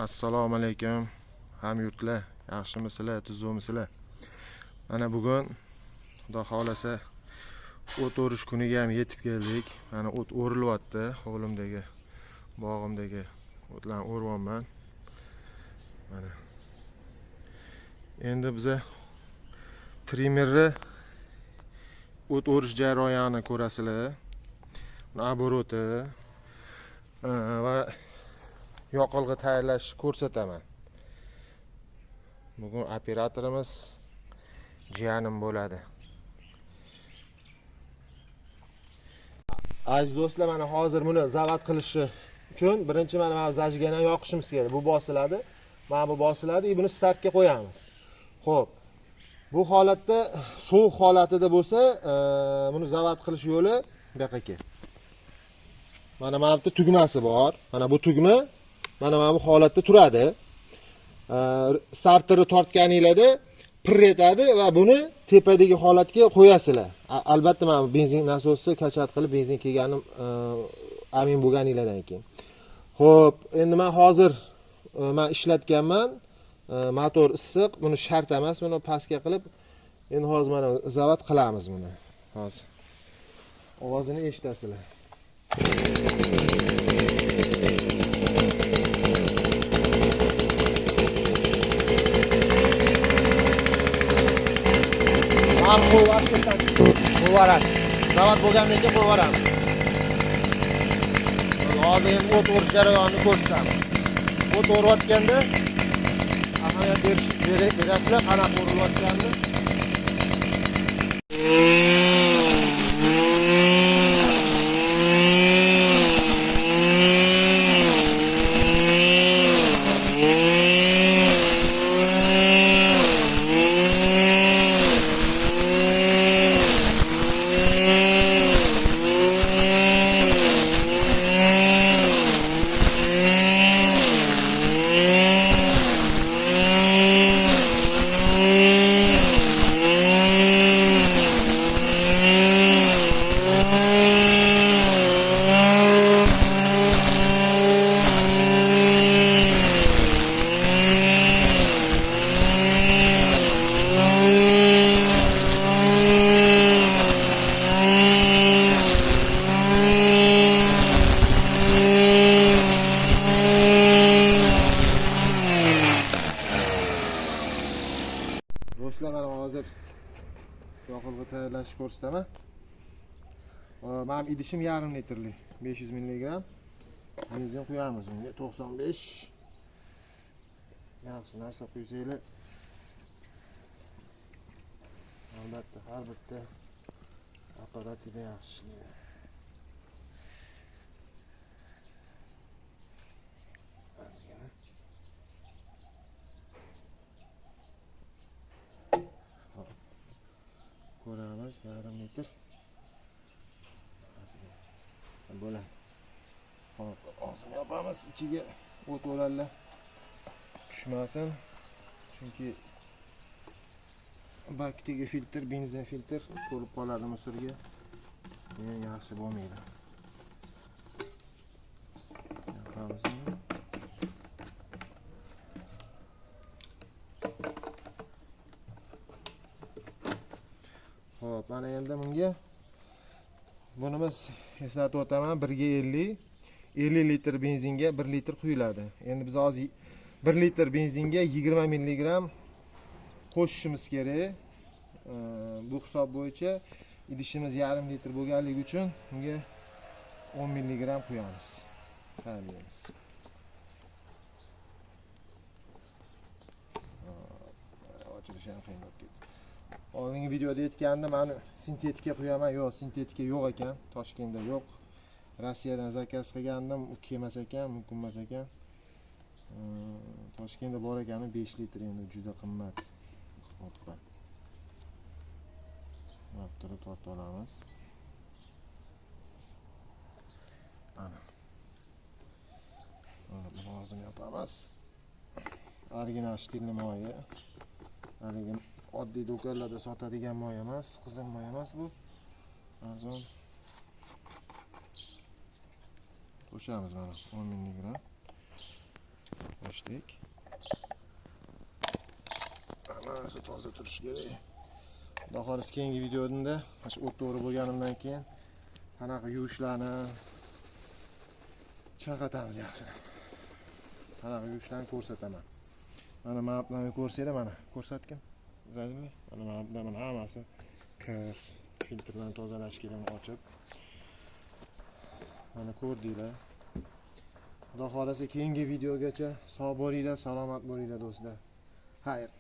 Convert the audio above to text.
Assalomu alaykum hamyurtlar, yaxshimisizlar, tuzukmisizlar? Mana bugun Xudo xolasa o't o'rish kuniga ham yetib keldik. Mana o't o'rilyapti, hovlimdagi, bog'imdagi o'tlarni o'ryapman. Mana endi biza trimerni o't o'rish jarayonini ko'rasizlar. Oboroti va yoqilg'i tayyorlashni ko'rsataman. Bugun operatorimiz jiyanim bo'ladi. Aziz do'stlar, mana hozir buni zavat qilishi uchun birinchi mana bu zajigani yoqishimiz kerak. Bu bosiladi, mana bu bosiladi, buni startga qo'yamiz. Xo'p. Bu holatda sovuq holatida bo'lsa, buni zavat qilish yo'li bu yoqqa. Mana bu yerda tugmasi bor. Mana bu tugma mana bu holatda turadi. Starterni tortganingizda pir etadi va buni tepadagi holatga qo'yasizlar. Albatta mana bu benzin nasosi kachat qilib benzin kelganini amin bo'lganingizdan keyin. Xo'p, endi men hozir men ishlatganman. Motor issiq, buni shart emas, buni pastga qilib endi hozir mana zavat qilamiz buni. Hozir ovozini eshitasizlar. Ham qo'yib. Zavat bo'lgandan keyin qo'yib yuboramiz. Hozir endi o't o'rish jarayonini ko'rsatamiz. O't o'rayotganda ahamiyat berasizlar, qanaqa o'rilayotganini. Do'stlar, mana hozir yoqilg'i tayyorlashni ko'rsataman. Mening idishim yarim litrlik, 500 milligram benzin quyamiz unga, 95. Yaxshi narsa quysanglar, albatta har bitta apparatida yaxshi ishlaydi. Ozgina. Ko'ramiz, yarim litr. Ozgina bo'ladi. Hop, og'zini yopamiz, ichiga o't o'lanlar tushmasin. Chunki bakdagi filtr, benzin filtr to'lib qoladi musorga. Yani yaxshi bo'lmaydi. Yopamiz. Xo'p, mana endi bunga bunimiz eslatib o'taman, 1ga 50, 50 litr benzinga 1 litr quyiladi. Endi biz hozir 1 litr benzinga 20 milligram qo'shishimiz kerak. Bu hisob bo'yicha idishimiz yarim litr bo'lganligi uchun bunga 10 milligram quyamiz. Tayyorlaymiz. Ochilishi ham qiyin bo'lib ketdi. Oldingi videoda aytgandim, meni sintetika quyaman. Yo'q, sintetika yo'q ekan, Toshkentda yo'q. Rossiyadan zakaz qilgandim, u kelmas ekan, mumkin emas ekan. Toshkentda bor ekani 5 litr, endi juda qimmat. Hoppa. Turib tortib olamiz. Ana. Buni og'zini yopamiz. Original shtilni moyi. Haligi oddiy do'konlarda sotadigan moy emas, qizil moy emas bu. Arzon. Qo'shamiz mana 10 milligram. Yuvishdik. Hammasi toza turishi kerak. Xudo xohlasa, keyingi videoda mana shu o't to'g'ri bo'lganimdan keyin qanaqa yuvishlarni chaqatamiz yaxshilab. Qanaqa yuvishlarni ko'rsataman. Mana bularni ko'rsanglar, mana ko'rsatgin. Zaynli. Mana bular, mana hammasi kir, filtrdan tozalash kerak, uni ochib. Mana ko'rdinglar. Xudo xohlasa, keyingi videogacha sog' bo'linglar, salomat bo'linglar, do'stlar. Xayr.